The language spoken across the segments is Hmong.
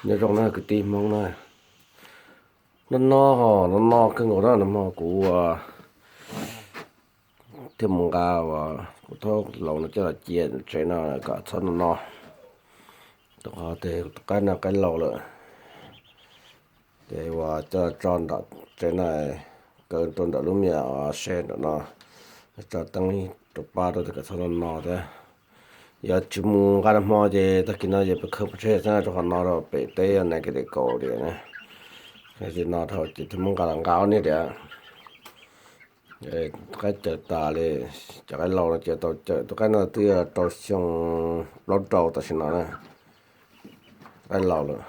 Nyob zoo na kwv tij Hmoob na, no no ho no no kawg nkaus na, nag hmo kuv thiaj mus nqa uas kuv thaub laus no coj los cia tsev no kom txhob no no. Rau qhov tias tus qaib no qaib laus lawm, ces uas coj tso nram tsev no, kaw rau nram lub me nyuam se nram no, tso teeb rau pab rau tias kom txhob no no thiab. Yog tsis mus nqa nag hmo ces tag kis no ces peb khaws pov tseg xwb, rau qhov no rau pem teb yog nine kilogram na. Ces no dhau ces thiaj muab nqa los nqa ob niag diam. Tus qaib cawm tas li, cov qaib laus no ces tau cawm, tus qaib no twb yog rau xyoo plaub rau tam sim no na, qaib laus lawm.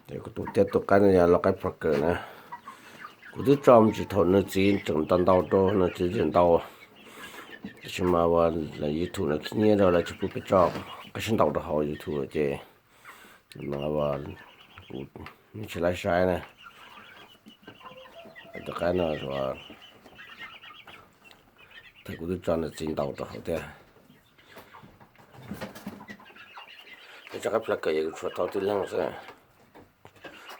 Ces kuv tus thiab tus qaib no yog lau qaib Parker na. Kuv twb tso me ntsis thaum nws txiv tseem ntau ntau rau, nws txiv tseem ntau, tab sis mas ua YouTube no khib nyiab rau lawv tsis pub peb tso qaib sib ntaus rau hauv YouTube ces no kuv tsis laib saib na. Tus qaib no thaum kuv twb tso nws txiv ntaus rau hauv thiab. Tso qaib Parker ces kuv tshuav thaub tib leeg xwb,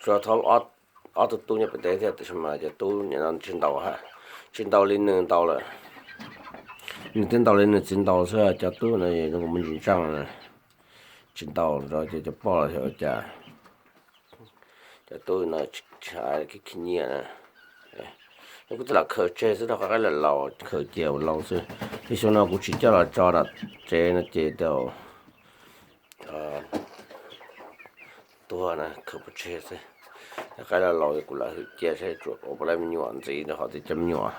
tshuav thaub ob tug tub nyob pem teb thiab, tab sis mas cov tub nim no tsis ntaus, tsis ntaus li nws ntaus lawm. Nws twb ntaus li nws txiv ntaus xwb, cov tub no zoo nkaus muaj ntsis ntseej, tsis ntaus rau ces cov poj los xyov ua cas. Cov tub no tsis khib nyiab na. Kuv twb lam khaws tseg xwb, rau qhov qaib laus laus khaws cia ua laus xwb. Ces xyoo no kuv tsis coj los tso nram tsev no ces tau tuag na, khaws pov tseg xwb. Qaib laus laus kuv lam hwm cia seb tsuas ua puas laib me nyuam ntxiv, rau qhov tias cov me nyuam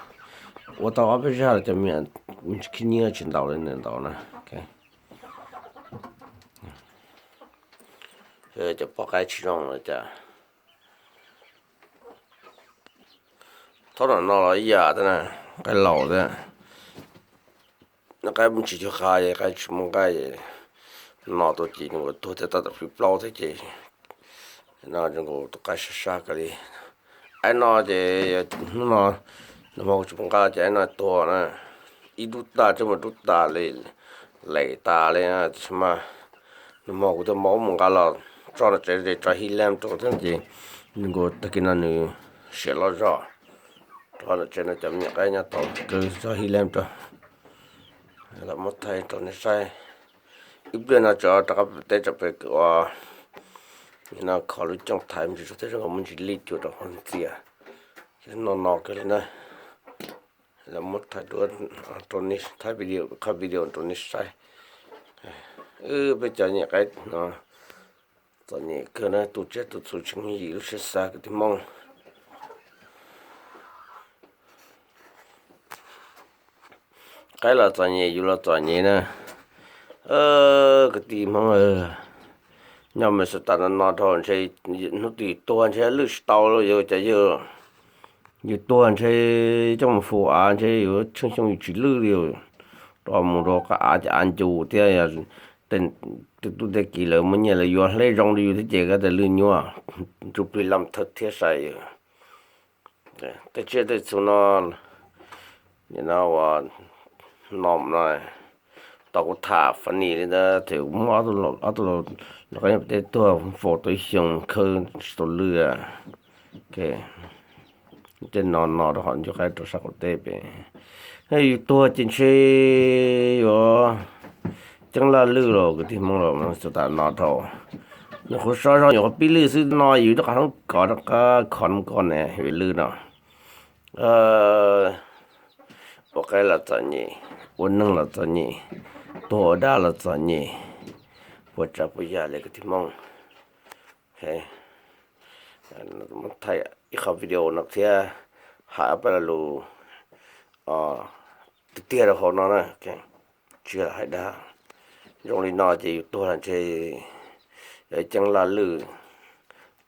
ua tau ob peb zaj los cov me nyuam khib nyiab tsis ntaus li nws ntaus na. Cov poj qaib tsis zoo li cas. Thaub no no los ib yam thiab na, qaib laus thiab. Qaib tsis cuag qab, qaib tsis muaj nqaij, no tuaj ces nws tuag thiab, tau tam fib plaub thiab ces no zoo nkaus tus qaib sab sab kawg li. Aib no ces hnub no, nag hmo kuv tsis pom nqa ces aib no tuag na, ib dub tag tsis muaj dub tas li, lem tas li na, tab sis mas nag hmo kuv thiaj muab mus nqa los tso nram tsev, tso hib leeg rau thiab ces nws nkaus tag kis no nws siav loj zog, rau nram tsev no cov me nyuam qaib nyob tau, kaw tso hib leeg rau, lam muab thaij rau nej saib. Ib pliag no tso rov qab pem teb, tso pem ua, no kho lub cooj thaiv me ntsis tso thiab, zoo nkaus muaj ntsis lij cuag rau hauv ntxias, no no kawg li na. Lam muab thaij duab rau nej, thaij video, qhov video rau nej saib. Wb peb cov nyuam qaib no txom nyem kawg na, tu tsiaj tu txhu tsis yooj yim lub siab xav kwv tij Hmoob. Qaib los txom nyem, yus los txom nyem na. Kwv tij Hmoob, nyob Minnesota no no dhau ntshe hnub twg tuag ntshe lwj tsis tau, yog cas yus, yus tuag ntshe coj mus faus av ntshe yuav tsheej xyoo yus tsis lwj li, rau mus rau qab av ces av ncus thiab. Tej tub tej kiv lawv muaj nyiaj lawv yuav hleb zoo li yus thiab ces koj tas lwj nyuaj, ntsuj plig laj thawj thiab sai. Tej tsiaj tej txhu no, nim no uas no no tau kuv tham funny li ntawd, thaum muaj ob tug, ob tug los qab tej tuag faus tau ib xyoos khawb tsis tau lwj. Tej no no rau hauv ncua qaib rau sab qaum teb pem, yus tuag ces ntshe yuav ceeb laj lwj los kwv tij Hmoob los txog tam no dhau. Nyuam qhuav sov zog nyuam qhuav pib lwj xwb no yus rov qab hloov kov rov qab kho nub koj ne, lwj no. Ua qaib los txom nyem, ua neeg los txom nyem, tuag ua dab los txom nyem, puas tsav puas yam li kwv tij Hmoob. Muab thaij ib qho video no thiab, hais ob peb lo lus tiag tiag rau hauv no na, tsis hais dag. Zoo li no ces yus tuag los ntshe yuav ceeb laj lwj,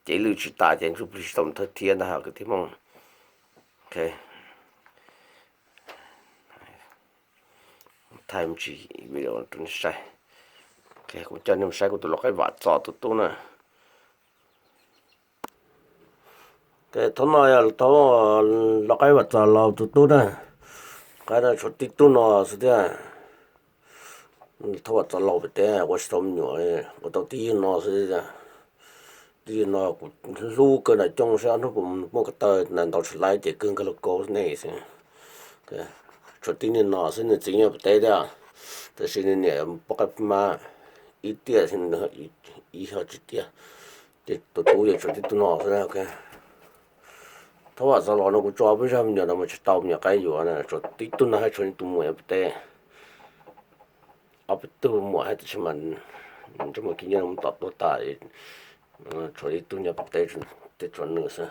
cev lwj tsis tas ces ntsuj plig tsis tau thawj thiab ntag kwv tij Hmoob. Thaij me ntsis video rau nej saib. Kuv coj nej mus saib kuv tus lau qaib Vam Txos tus tub na. Thaum no yog thaum lau qaib Vam Txos laus tus tub na. Qaib no tshuav tib tug no xwb thiab. Thaum Vam Txos laus pem teb ua tsis tau me nyuam, ua tau tib yawg no xwb thiab. Tib no kuv hlub kawg nram cooj saib ob hnub puas muaj ko taw na, ntaus tsis laib ces kawg nkag lub kaub nej xwb. Tshuav tib niag no xwb, nws txiv nyob pem teb thiab, tab sis nws niam poj qaib mab ib tiaj, ib ho tsis tiaj, ces tus tub ces tshuav tib tug no xwb. Thaum vam txog los no kuv tso peb zaj me nyuam no mas tsis tau me nyuam qaib yuav na, tshuav tib tug no thiab tshuav tus muam nyob pem teb. Ob peb tug muam thiab tab sis mas ntsej muag khib nyiab mus tom tuag tas, tshuav ib tug nyob pem teb, teb tshuav nws xwb.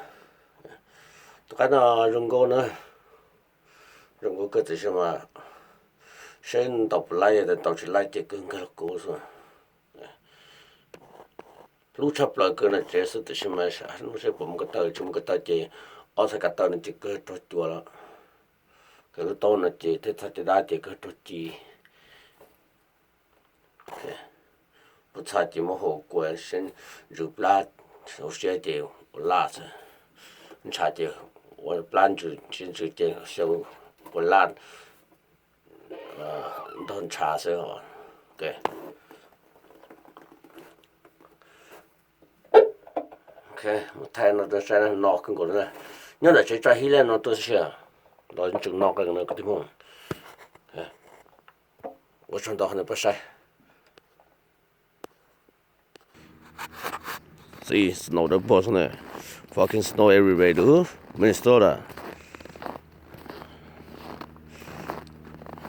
Tus qaib no zoo nkauj na, zoo nkauj kawg tiam sis mas seb ntaus puas laib, yog ntaus tsis laib ces kawg nkag lub kaub xwb. Hlub tshaj plaws kawg nram tsev xwb tiam sis mas seb puas muaj ko taw, tsis muaj ko taw ces ob txhais ko taw no ces kawg raug cua lawm. Kawg lub taub no ces tej txhais tej dab ces kawg raug ci. Puas txhais ces muab hau kua seb ntsws plab, hauv siab ces ua laj xwb. Ntshav ces ua plab ntsws, siab ntsws ces xyaw ua laj ntog ntshav xwb. Mus thaij no saib no kawg nkaus li na. Nyob ntawm tsev tso hib lej no tuaj sia, los ntsws no kawg no kwv tij Hmoob. Ua tsaug ntau nej pab saib. See, snow dawb paug xwb na. Fucking snow everywhere, dude. Minnesota.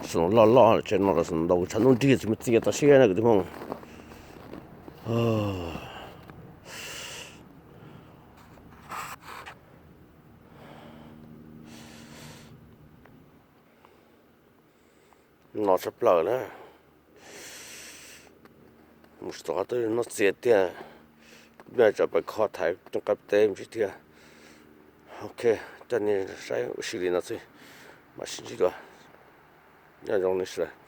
Snow loj loj tsev no los snow ntau tshav ntuj nrig tsis muaj txiag tau siab na kwv tij Hmoob. No tshaj plaws na. Mus txog qhov twg noj txias tiag. Nyaj tsam pais kho thaiv rooj qab teb me ntsis thiab. Ok, coj nej saib ua si li no xwb, mam sib ntsib dua. Nyob zoo nej sawv daws.